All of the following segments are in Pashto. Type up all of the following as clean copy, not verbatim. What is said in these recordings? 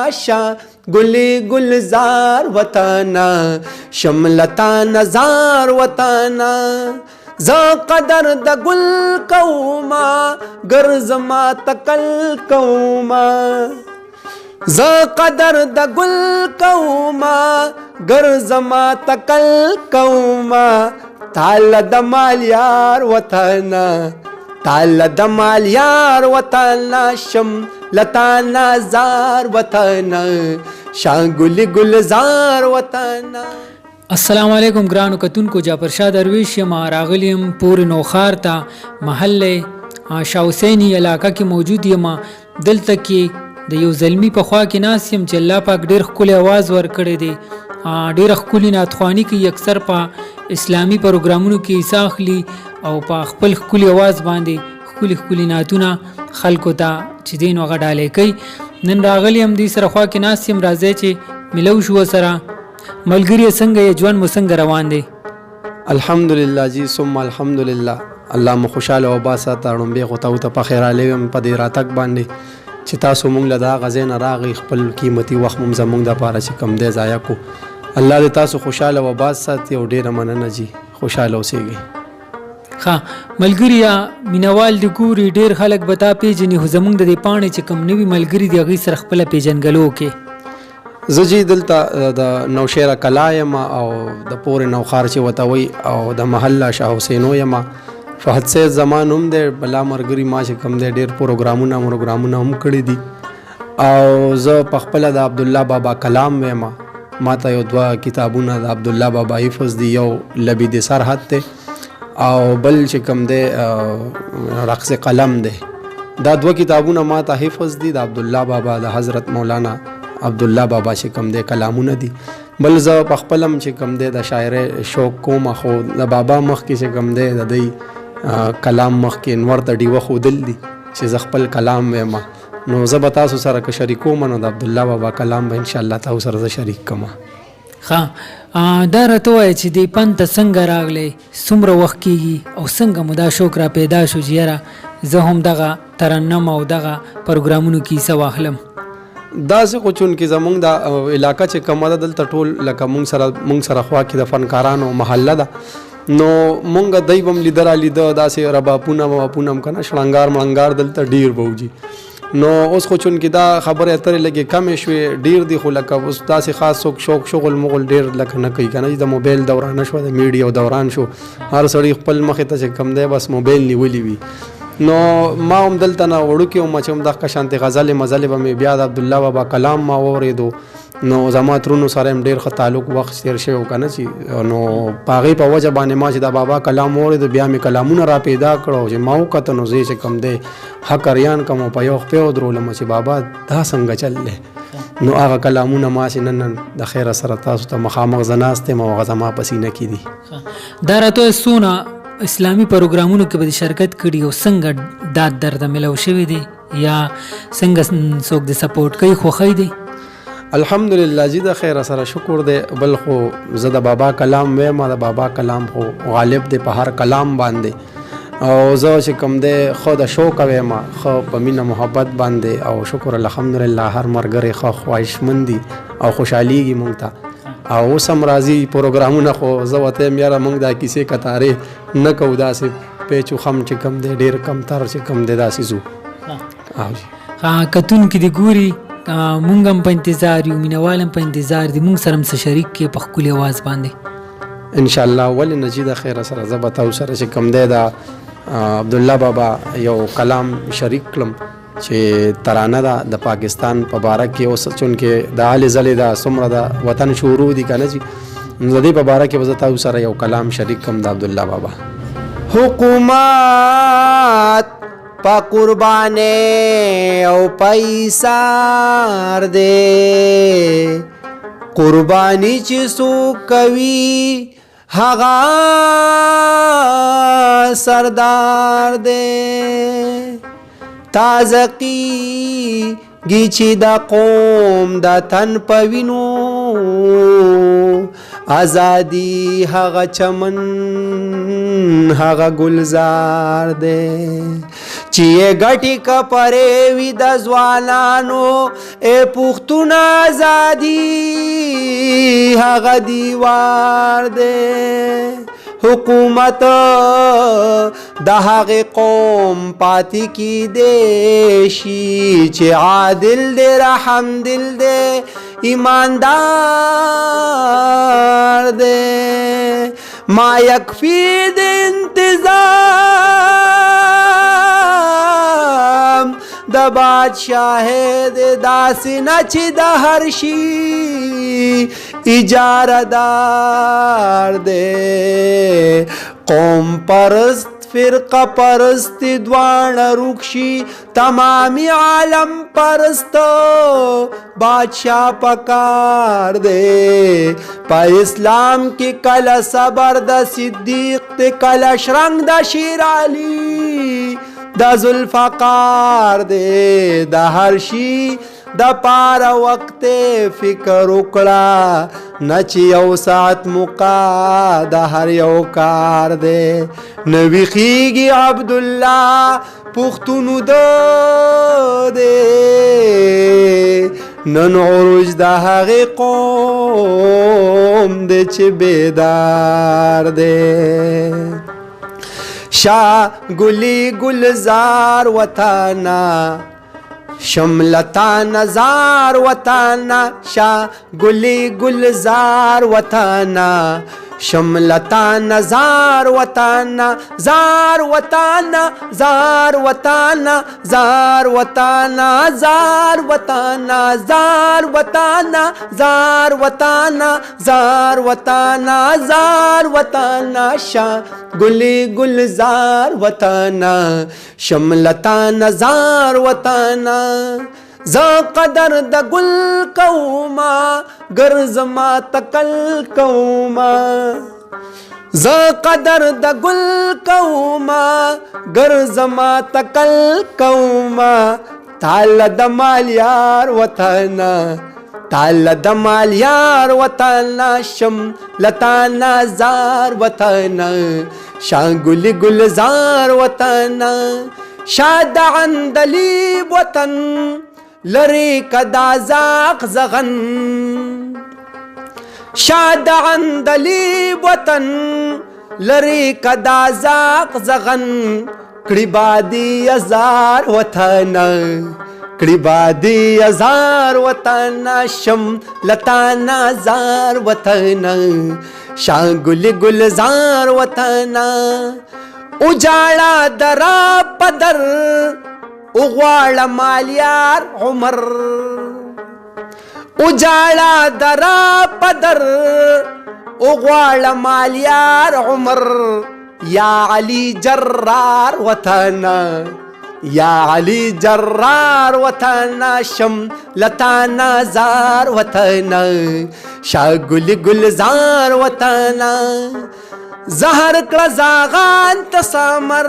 شه ګلی ګلزار وطنه، شملتا نزار وطنه. زه قدر د ګل کوما، ګرځما تکل کوما. زه قدر د ګل کوما، ګرځما تکل کوما. تال د مالیار وطنه، تال د مالیار وطنه، شم لتا نزار وطنه، شانګل ګلزار وطنه. السلام علیکم ګرانو کتونکو، جعفر شاه درویش یم. راغلی یم پورې نوښار ته، محله شاه حسیني علاقه کې موجود یم. دلته کې د یو زلمی په خوا کې ناست یم چې الله پاک ډیر ښکلی اواز ورکړی دی، ډیره ښکلې نعتخواني کوي. اکثر په اسلامي پروګرامونو کې حصه اخلي او په خپل ښکلي اواز باندې ښکلي ښکلي نعتونه خلکو ته چې دی نو هغه ډالۍ کوي. نن راغلی یم، دوی سره خوا کې ناست یم. راځئ چې ملو شو سره. ملګری، څنګه یې؟ ژوند مو څنګه روان دی؟ الحمدلله جی، ثم الحمدلله. الله مو خوشاله او با ساته. ړومبی خو تاسو ته په خیر راغلی یم په دې راتګ باندې چې تاسو مونږ له دا غځای نه راغی، خپل قیمتي وخت مو زمونږ دپاره چې کوم دی ضایع کو. الله دې تاسو خوشاله او آباد ساتي او ډېره مننه جی، خوشاله اوسېږئ. ښه ملګریا، مینوال دې ګوري، ډېر خلک به تا پیژني، خو زمونږ د دې پاڼې چې کوم نوي ملګري دي، هغوی سره خپله پیژندګلو وکړې. زه جی دلته د نوشهره کلا یم او د پورې نوښار چې ورته وایي او د محله شاه حسینو یم. فهد سید زما نوم دی. بلا مرګري ما چې کوم دی ډېر پروګرامونه هم کړي دي او زه په خپله د عبدالله بابا کلام وایم. ما ته یو دوه کتابونه د عبدالله بابا حفظ دي، یو لبید سرحد دی او بل چې کوم دی رقص قلم دی. دا دوه کتابونه ما ته حفظ دي، د عبدالله بابا، د حضرت مولانا عبدالله بابا چې کوم دی کلامونه دي. بل زه په خپل هم چې کوم دی د شاعرۍ شوق کوم، خو د بابا مخکې چې کوم دی د دی کلام مخکې نور ته ډیوه ښودل دي چې زه خپل کلام وایم. نو زه به تاسو سره که شریکوم نو د عبدالله بابا کلام به انشاءالله تاسو سره زه شریک کړم. ښه، دا راته ووایه چې دې فن ته څنګه راغلی، څومره وخت کیږي او څنګه مو دا شوق را پیدا شو چې یاره زه هم دغه ترنم او دغه پروګرامونو کې حصه واخلم؟ داسې خو چونکې زمونږ دا علاقه چې کومه ده، دلته ټول لکه مونږ سره خوا کې د فنکارانو محله ده، نو مونږ دی به هم لیده را لیده. داسې ربابونه مبابونه هم که نه، شړنګار مړنګار دلته ډېر به وجي. نو اوس خو چونکې دا خبرې اترې لږې کمې شوې، ډېر دي، خو لکه اوس داسې خاص څوک شوق شغل مغل ډېر لکه نه کوي که نه. د موبایل دوران شو، د میډیا دوران شو، هر سړي خپل مخې ته چې کوم دی بس موبایل نیولي وي. نو ما هم دلته نه وړوکی وم چې هم دغه شانتې غزلې مزلې به مې بیا د عبدالله بابا کلام ما واورېدو، نو زما ترونو سره هم ډېر ښه تعلق وخت تېر شوی و که نه، چې نو په هغې په وجه باندې ما چې د بابا کلام واورېدو، بیا مې کلامونه را پیدا کړو. چې ما وکته نو زه یې چې کوم دی حق اریان کړم او په یو خپې ودرولم چې بابا دا څنګه چل دی. نو هغه کلامونه ما چې نن د خیره سره تاسو ته مخامخ زه ناست یم او هغه زما په سینه کې دي. دا راته ووایه، څونه اسلامي پروګرامونو کې به دې شرکت کړي او څنګه داد درته ملو شوی دی یا څنګه څوک دې سپورټ کوي، خوښی دی؟ الحمدلله جی، د خیره سره شکر دی. بل خو زه د بابا کلام وایم، د بابا کلام خو غالب دی په هر کلام باندې او زه چې کوم دی خو د شوق وایم، ښه په مینه محبت باندې او شکر الحمدلله هر مرګری ښه خواهشمند دي او خوشحالیږي مونږ ته او اوس هم راځي پروګرامونه. خو زه ورته وایم، یاره مونږ دا کیسې کتارې نه کوو، داسې پیچ و خم چې کوم دی ډېر کم تر چې کوم دی داسې ځو. او جی. کتونکي دې ګوري، مونږ هم په انتظار یو، مینوال هم په انتظار دي، مونږ سره هم څه شریک کړې په ښکلي اواز باندې. ان شاء الله، ولې نه جی، د خیره سره زه به تاسو سره چې کوم دی د عبدالله بابا یو کلام شریک کړم چې ترانه ده د پاکستان په باره کې. اوس چونکې د هلې ځلې دا څومره د وطن شروع دي که نه جي، نو د دې په باره کې به زه تاسو سره یو کلام شریک کړم د عبدالله بابا. حکومت په قربانې او پیسار دی، قرباني چې څوک کوي هغه سردار دی. تازه کیږي چې د قوم د تن په وینو ازادي هغه چمن هغه ګلزار دی چې یې ګټي کپرې وي د ځوانانو. ای پښتون ازادي هغه دیوار دی. حکومت د هغې قوم پاتې کیدی شي چې عادل دی، رحم دل دی، ایماندار دی. ما یکفي د انتظام د بادشاه د داسې نه چې د هر شي اجاره دار دی. قوم پرست فرقه پرست دواړه روک شي، تمامي عالم پرست بادشاه پکار دی. په اسلام کې کله صبر د صدیق دی، کله شرنګ د شیر علي د ذوالفقار دی. د هر شي د پاره وخت فکر وکړه، نه چې یو ساعت موقع د هر یو کار دی. نه ویښېږي عبدالله پښتون د دی، نن عروج د هغې قوم دی چې بیدار دی. شاه ګلی ګلزار وطنه، شملتا نزار وطنه، شاه ګلی ګلزار وطنه، شملتا نزار وطنه، زار وطنه، زار وطنه، زار وطنه، زار وطنه، زار وطنه، زار وطنه، زار وطنه، زار وطنه، شاه ګلی ګلزار وطنه، شملتا نزار وطنه. زه قدر د ګل کوما، ګرځما تکل کوما، زه قدر د ګل کوما، ګرځما تکل کوما. تاله د مالیار وطنه، تاله د مالیار وطنه، شم لتانا زار وطنه، شاه ګل ګلزار وطنه. شاه د عندلیب وطن لري کدا زاق زغن، شاه د عندلیب وطن لري کدا زاق زغن. کړي بادي ازار وطنه، کړي بادي ازار وطنه، شم لتانا زار وطنه، شاه ګل ګلزار وطنه. اجاړه درا پدر وغواړه مالیار عمر، اجاړه درا پدر وغواړه مالیار عمر. یا علی جرار وطنه، یا علی جرار وطنه، شم لتانا زار وطنه، شاه ګل ګلزار وطنه. زهر کړه زاغان ته سمر،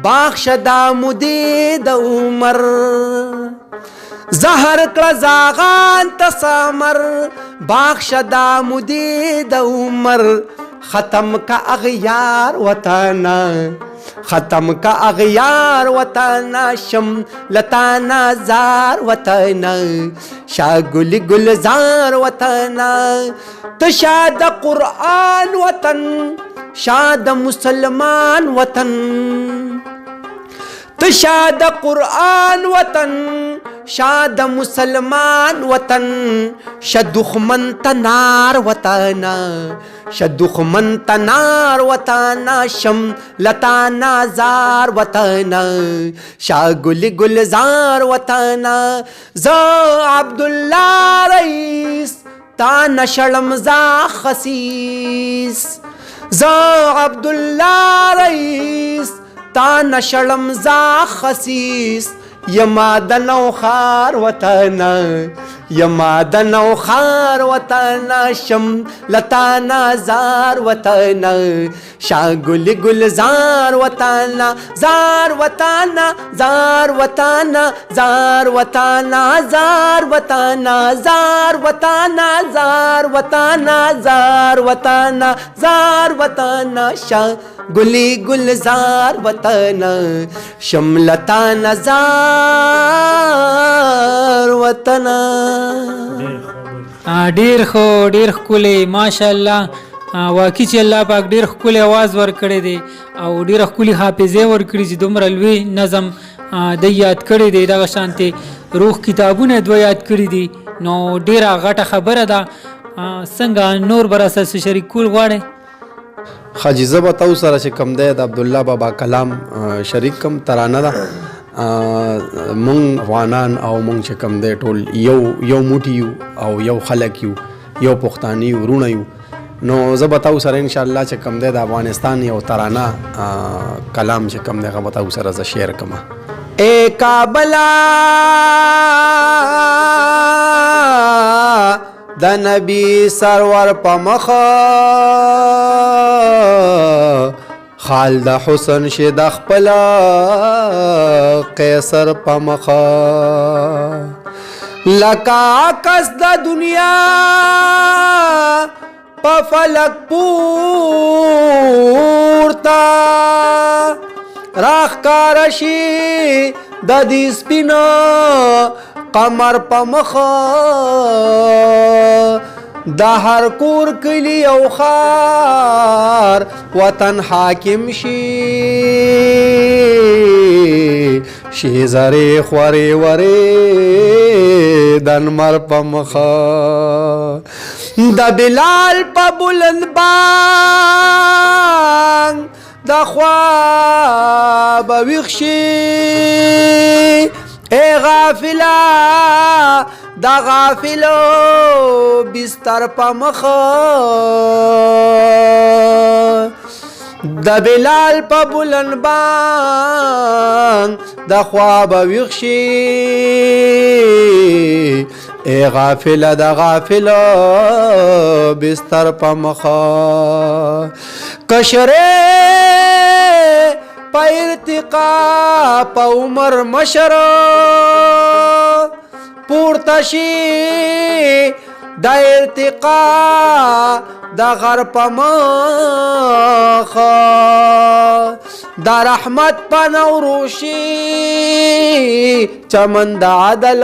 باغ شدا مودې د عمر، زهر کړه زاغان ته سمر، باغ شدا مودې د عمر. ختم کا اغیار وطنه، ختم کا اغیار وطنه، شم لتانا زار وطنه، شاه ګل ګلزار وطنه. ته شاه د قرآن وطن، شاه د مسلمان وطن، ته شاه د قرآن وطن، شاه د مسلمان وطن. شه دښمن ته نار وطنه، شه دښمن ته نار وطنه، شم لتانا زار وطنه، شاه ګل ګلزار وطنه. زه عبدالله رئیس تا نشړم زا خسیس، زه عبدالله رئیس تا نشړم زا خسیس. یما د نوښار وطنه، یما د نوخار وطن شم لتا نزار وطن، شاه ګل ګلزار وطن، زار وطن، زار وطن، زار وطن، زار وطن، زار وطن، زار وطن، زار وطن، زار وطن، شاه ګلی ګلزار وطن شملتا نزار وطن. ډیر خو، ډیر ښکلی، ماشاءالله. واقعي چې الله پاک ډیر ښکلی اواز ورکړی دی او ډیره ښکلي حافظه ورکړي چې دومره لوی نظم دی یاد کړی دی. دغه شانتې روح کتابونه دوه یاد کړي دي، نو ډیره غټه خبره ده. څنګه نور به راسره څه شریک کول غواړئ؟ ښه جي، زه به تاسو سره چې کوم دی د عبدالله بابا کلام شریک کم. ترانه ده. مونږ افغانان او مونږ چې کوم دی ټول یو یو موټي یو او یو خلک یو، یو پښتانه یو، وروڼه یو. نو زه به تاسو سره انشاءالله چې کوم دی د افغانستان یو ترانه کلام چې کوم دی هغه به تاسو سره زه شیر کړم. اے کابلا د نبی سرور په مخ، خال د حسن شي د خپل قیصر په مخ، لکه عکس د دنیا په فلک پورته راښکاره شي د دې سپینو قمر په مخ، د هر کور کلی او ښار وطن حاکم شي، شي زرې خورې ورې د نمر په مخ، د بلال په بلند بانګ د خواب ویښ شي. اے غافلا د غافلو بستر په مخ، د بلال په بلند بانګ د خواب ویښ شي. اے غافل د غافل بستر په مخ، کشره په ارتقا په عمر مشر پورته شي د ارتقا د غر په مخ، د رحمت په نورو شي چمن د عدل.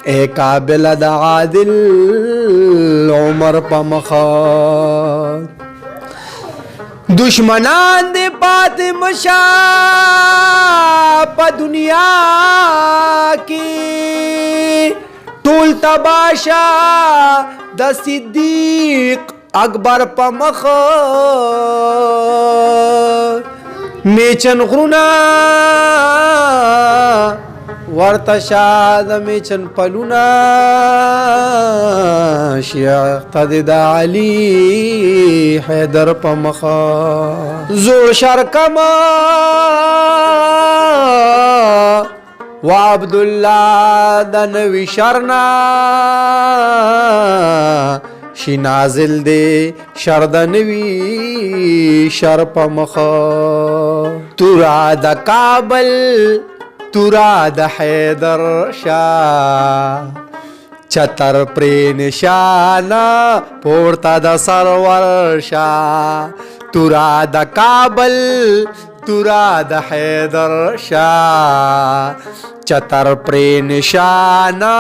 اے قابل د عادل عمر په مخ، دشمنان دې پاتې مشا په دنیا کې، ټول تباشا د صدیق اکبر په مخ، میچن غرونه ورته شه د میچن پلونه، شیخ ته د علي حیدر په مخ، زوړ شرکما و عبدالله د نوي شرنا شي نازل دی شر د نوي شر په مخ، تورا د کابل تورا د حیدر شاه، چتر پرې نشانه پورته د سرور شاه، تورا د کابل تورا د حیدر شاه، چتر پرې نشانه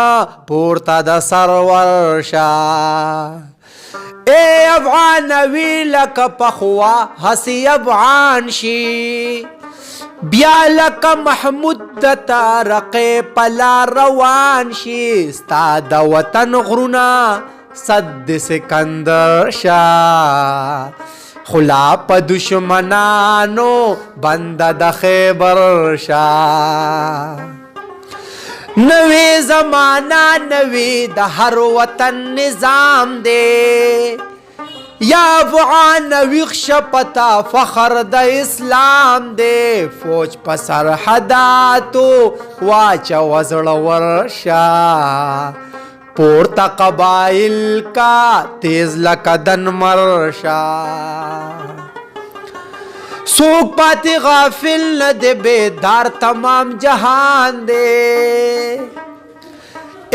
پورته د سرور شاه. اے افغان وی لکه پخوا هسې افغان شي، بیا لکه محمود د تارقې په لار روان شي، ستا د وطن غرونه صد سکندر شاه، خلا په دشمنانو بند د خیبر شاه. نوې زمانہ نوې د هر وطن نظام دی، یا افغان ویښ شه په تا فخر د اسلام دی، فوج په سرحداتو واچوه زړور شه، پورته قبایل کا تیز لکه د نمر شه. څوک پاتې غافل نه دی، بیدار تمام جهان دی.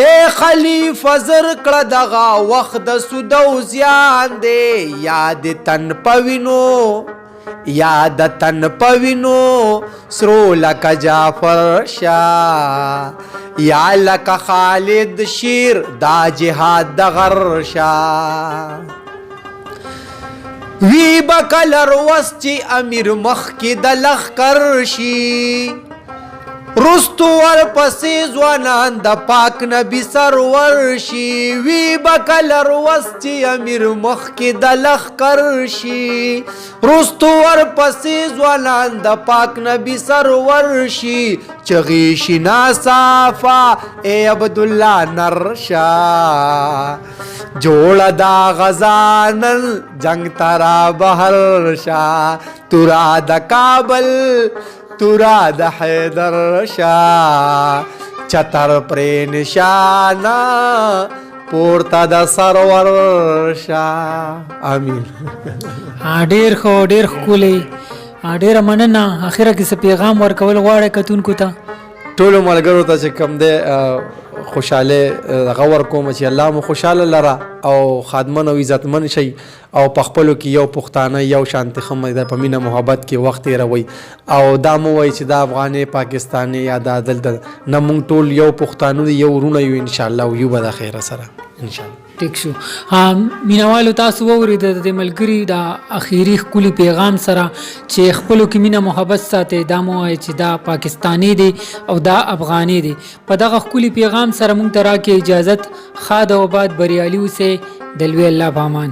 اے خلیفه زر کړه دغه وخت د سود او زیان دی، یا د تن په وینو، یا د تن په وینو سرو لکه جعفر شاه، یا لکه خالد شیر دا جهاد د غر شاه. وی بکلر وس چې امیر مخکې د لښکر شي، رستو ورپسې ځوانان د پاک نبي سرور شي. وی بکلر وس چې امیر مخکې د لښکر شي، رستو ورپسې ځوانان د پاک نبي سرور شي. چغې شي ناصافه ای عبدالله نر شه، جوړه دا غزا نن جنګ ته را بهر شه، تورا د کابل تورا د حیدر شه، چتر پرې نشانه پورته د سرور شه. امین. ډیر ښه، ډیر ښکلی، ډیره مننه. اخره کې څه پیغام ورکول غواړی کتونکو ته؟ ټولو ملګرو ته چې کوم دی خوشاله دغه ورکوم چې الله مو خوشاله لره او خادمن او عزتمن شئ، او په خپلو کې یو پښتانه یو شانتې ښه ده په مینه محبت کې وخت تېروئ، او دا مه وایئ چې دا افغانې پاکستانې یا دا دلته نه، مونږ ټول یو پښتانه دي، یو وروڼه یو انشاءالله، او یو به د خیره سره انشاءالله. ټیک شو. مینوالو تاسو واورېده د دې ملګري د اخیری ښکلي پیغام سره چې خپلو کې مینه محبت ساتئ، دا مو وایئ چې دا پاکستانی دی او دا افغاني دی. په دغه ښکلي پیغام سره مونږ ته راکړئ اجازت. ښاد او آباد، بریالي اوسئ. د لوی الله په امان.